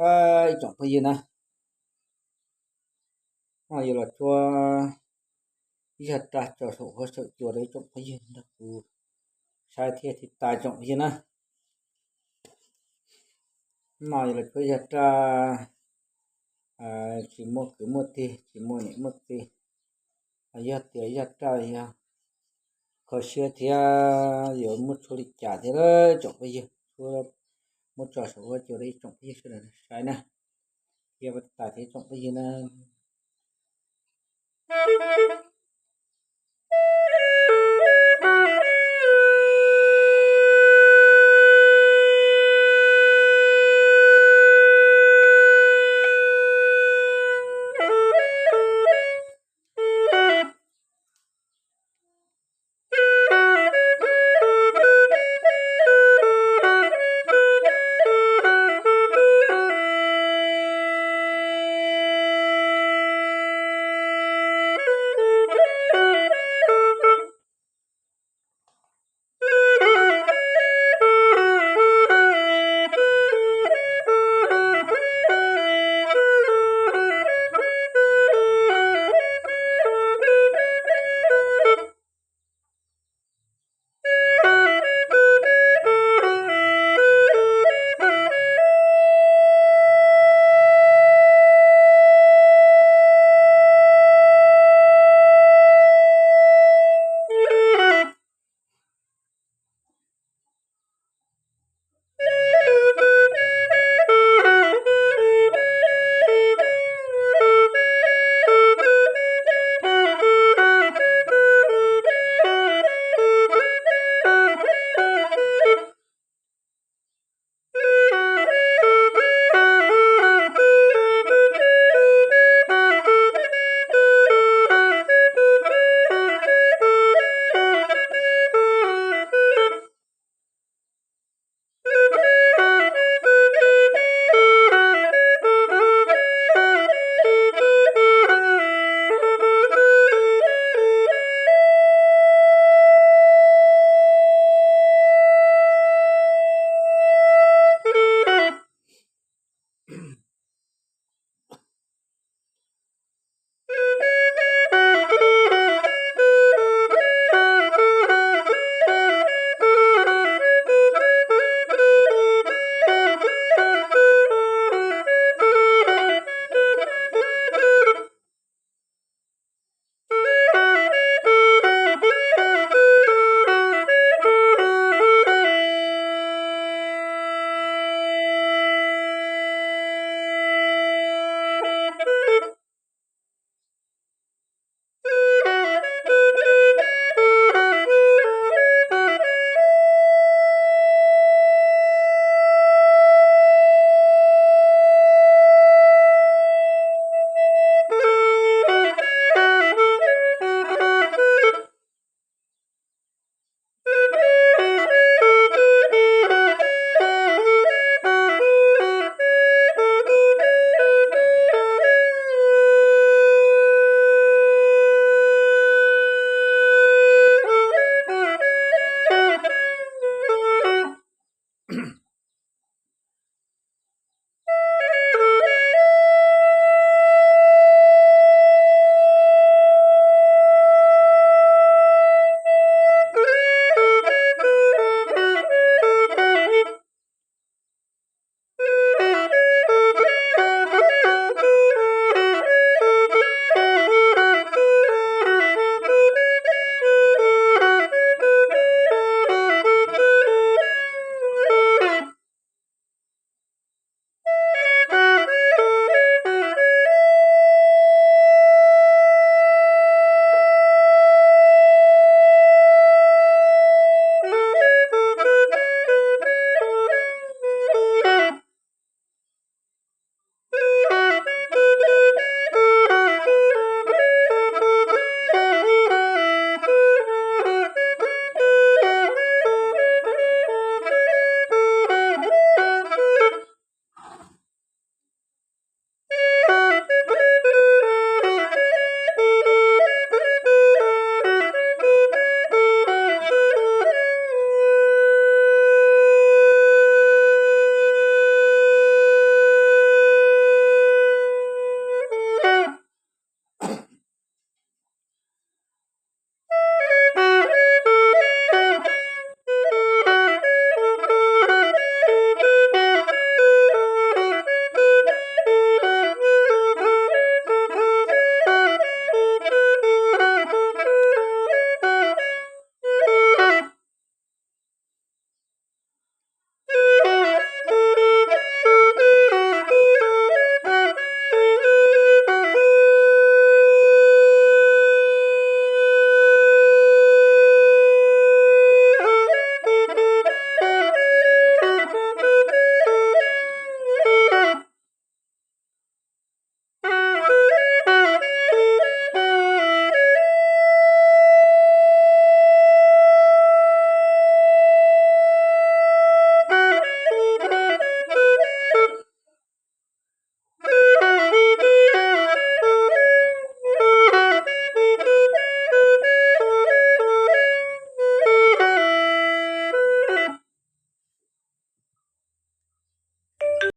Ib tsoom phooj ywg na, no yuav los tsuab ib zaj raj tso saum huab saum cua rau ib tsoom phooj ywg nrog kuv saib thiab tiv tas tsoom phooj ywg na. No yuav los tsuab ib zaj raj tsis muaj kwv muaj tij, tsis muaj niam muaj txiv, yog tias ib zaj raj yog kho siab thiab yuav muaj tshuaj li cas thiab tsoom phooj ywg, muab tso saum huab cua rau ib tsoom phooj ywg sawv daws saib na, thiab tiv tas thiab tsoom phooj ywg na.